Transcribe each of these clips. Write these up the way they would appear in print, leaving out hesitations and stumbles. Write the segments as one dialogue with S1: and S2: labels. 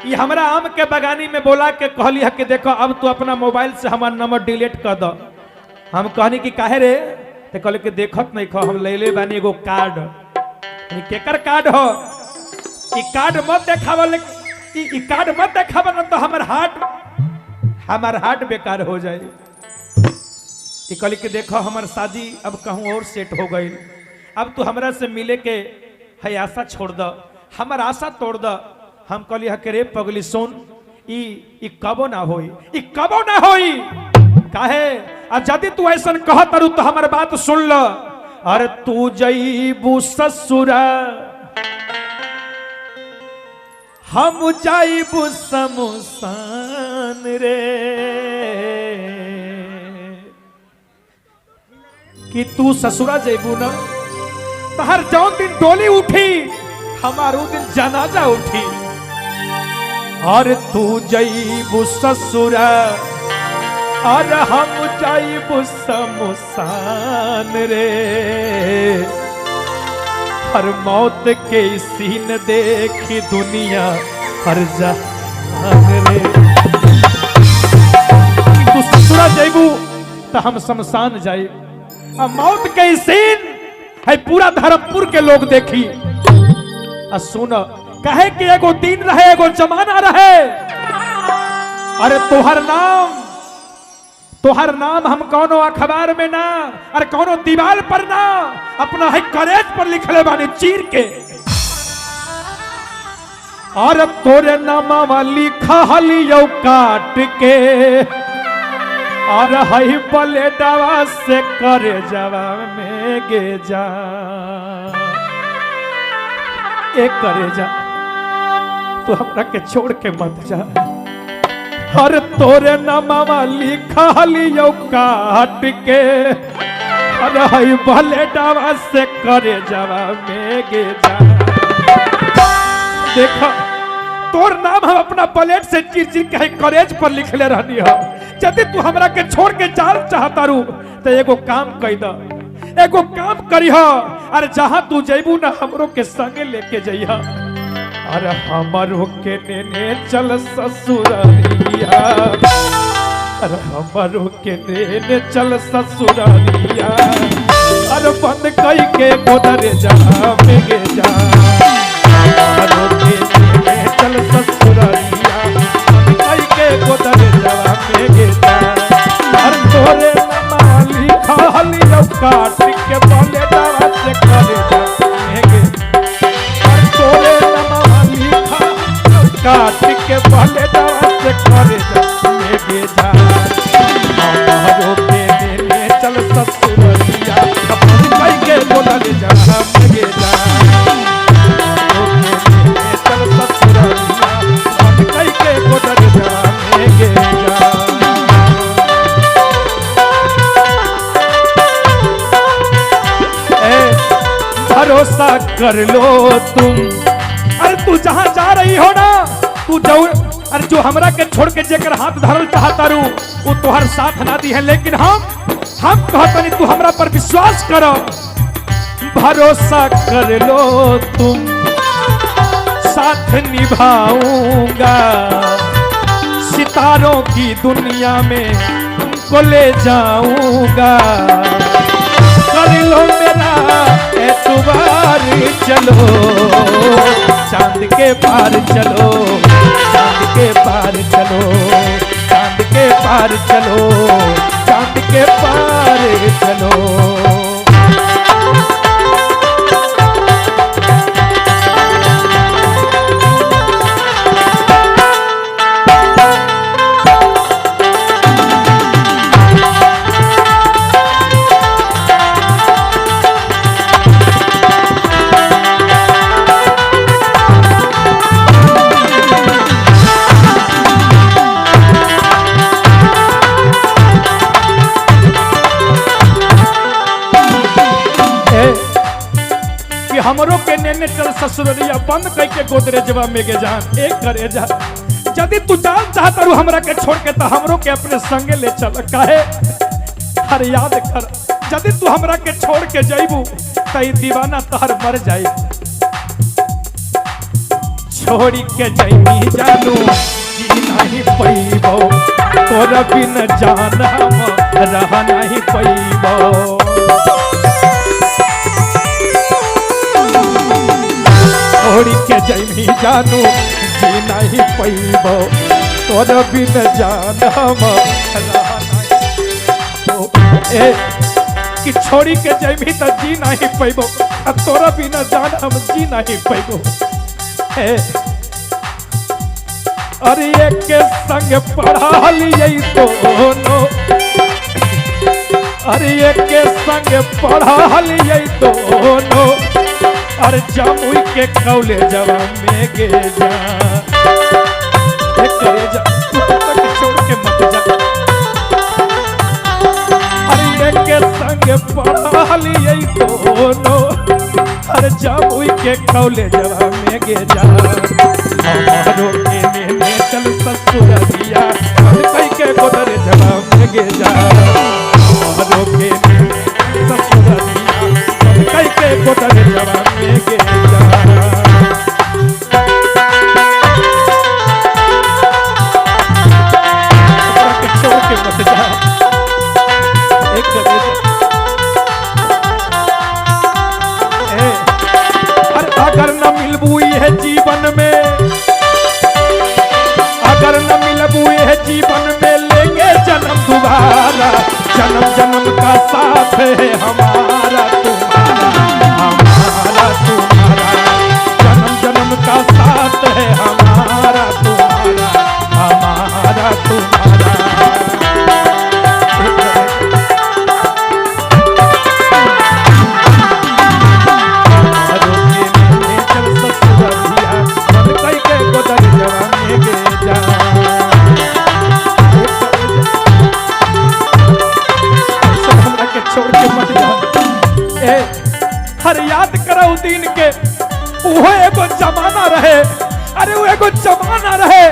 S1: ये हमरा आम के बगानी में बोला के कहली है कि देखो अब तू अपना मोबाइल से हमार नंबर डिलीट कर दो। हम कहनी कि काहे रे, तो कहले कि देखत नहीं खो, हम ले बानी एगो कार्ड। केकर कार्ड हो? ई कार्ड मत देखावल, ई कार्ड मत देखावल न तो हमार हार्ट बेकार हो जाए। ई कहली कि देखो हमार शादी अब कहूँ और सेट हो गई, अब तू हमरा से मिले के है आशा छोड़ द, हमार आशा तोड़ द। हम कहली है कि रे पगली सुन, ई ई कबो ना होई, ई कबो ना होई। काहे? आ यदि तू ऐसा कहत रू तो हमार बात सुन ल। अरे तू जईबू ससुरा हम जाइबू शमशान रे, कि तू ससुरा जईबू ना तहर जौन दिन डोली उठी हमार उ दिन जनाजा उठी। और तू जईबू ससुरा और हम जाइबू शमशान रे, हर मौत के सीन देखी दुनिया हर जहान रे। तू ससुरा जाइबू तो हम शमशान जाइब, आ मौत के सीन है पूरा धर्मपुर के लोग देखी। आ सुन, कहे कि एगो दिन रहे एगो जमाना रहे, अरे तोहर नाम हम कोनो अखबार में ना, अरे कोनो दीवार पर ना, अपना है करेज पर लिखले बानी चीर के। और तोरे नामा लिखा लियो काट के, और हई बले दवा से करे जवा में गे जा, एक करे जा तू हमरा के छोड़ के मत जा। हर तोरे नामा लिखा लियो काट के, अरे हई भले डावा से करे जवा में गे जा। देखो तोर नाम हम अपना प्लेट से चीर चीर के करेज पर लिखले रहनी हो। यदि तू हमरा के छोड़ के जाल चाहता रू तो एगो काम कह द, एगो काम करी हो, अरे जहां तू जइबू ना हमरो के संगे लेके जइहा। अरे हमरो के नेने चल ससुरालिया, अरे हमरो के नेने चल ससुरालिया, अरे बंद कई के गोदरे जा मेगे जा, हमरो के नेने चल ससुरालिया, बंद कई के गोदरे जा मेगे जा। अरे तोरे माली खाली काट के बोले दावा से करे जा मेगे, अरे तोरे काट के पहले दवा से करे जा मेगे जा, हमरो के नेने चल ससुरिया, अपन कई के बोलल जा मेगे जा, हमरो के नेने चल ससुरिया, अपन कई के बोलल जा मेगे जा। ए भरोसा कर लो तुम, अरे तू जहां जा रही हो ना तू जाओ, अरे जो हमरा के छोड़ के जेकर हाथ धरल चाहता रू वो तोहर साथ ना दी है, लेकिन हम कहतनी तू हमरा पर विश्वास करो। भरोसा कर लो तुम साथ निभाऊंगा, सितारों की दुनिया में तुमको ले जाऊंगा, कर लो मेरा एतबार चलो चांद के पार चलो, चांद के पार चलो, चांद के पार चलो, चांद के पार चलो। हमरो के नेने चल ससुररिया, बंद कई के गोदरेजवा में गे जान, एक करे जा। यदि तू जान चाहता रू हमरा के छोड़ के तो हमरो के अपने संगे ले चल। काहे? हर याद कर, यदि तू हमरा के छोड़ के जइबू त ई दीवाना तहर मर जाई। छोड़ी के जैमी जानू जी नहीं पैबो, तोरा बिन जान हम रह नहीं पैबो। छोड़ी के जैमी जानू जी नहीं पैबो, तोरा बिन जान हम रह नहीं ए कि छोड़ी के जैमी त जी नहीं पैबो, अब तोरा बिना जान हम जी नहीं पैबो। अरे एक संग पढ़ा लिए दोनों, अरे एक संग पढ़ा लिए दोनों, अरे जमुई के कॉलेजवा में गे जा। एक करे जा तू तक छोड़ के मत जा। अरे एक संग पढ़ा लिए दोनों, अरे जमुई के कॉलेजवा में गे जा। हमारो के नेने चल ससुरिया कई के गोदर जवा में गे जा। हमारो के नेने ससुरिया कई के गोदर जवा में गे जा। छोड़ के मत जा एक करे जा। अरे अगर न मिलबू यह जीवन में, अगर न मिलबू यह जीवन में लेंगे जन्म दोबारा, जन्म जन्म का साथ है हमारा तुम्हारा, हमारा तुम्हारा, जन्म जन्म का साथ है हमारा तुम्हारा, हमारा तुम्हारा। छोड़ के मत जा। हर याद करो दिन के, वो एगो जमाना रहे, अरे वो एगो जमाना रहे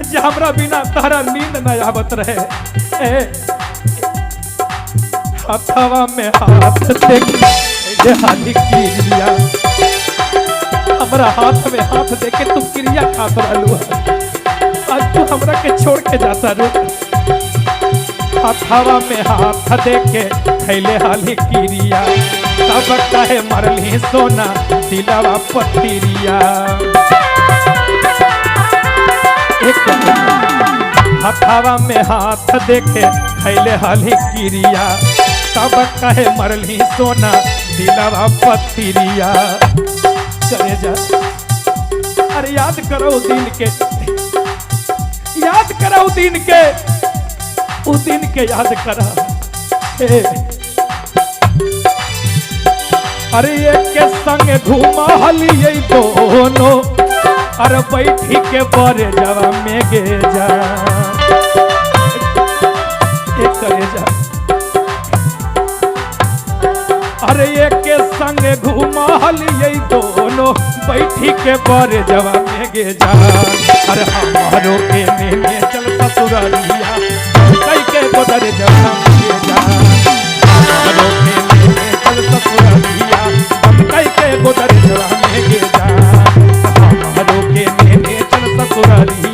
S1: जे हमरा बिना तारा नींद न आवत रहे। ए हथवा में हाथ दे हाथी क्रिया, हमरा हाथ में हाथ दे के तू क्रिया खात रहलू, आज तू हमरा के छोड़ के जाता रू। हथवा में हाथ दे के खैले हाली क्रिया, तब काहे मरली सोना दिलवा पतिरिया। हथवा में हाथ देखे खैले हाली क्रिया, तब काहे मरली सोना दिलवा पतिरिया। करे जा अरे याद करो दिन के, याद करो दिन के, उस दिन के याद करा। अरे एक के संग घुमा लिए दोनों, अरे बैठी के बरे जवा में गे जा। एक करे जा अरे एक के संग घुमा लिए दोनों, बैठी के बरे जवा में गे जा। अरे हमारो के नेने चल ससुरिया कई के गोदर जवा में गे जा। हमारो के नेने चल ससुरिया कई के गोदर जवा में गे जा। हमारो के नेने चल ससुरिया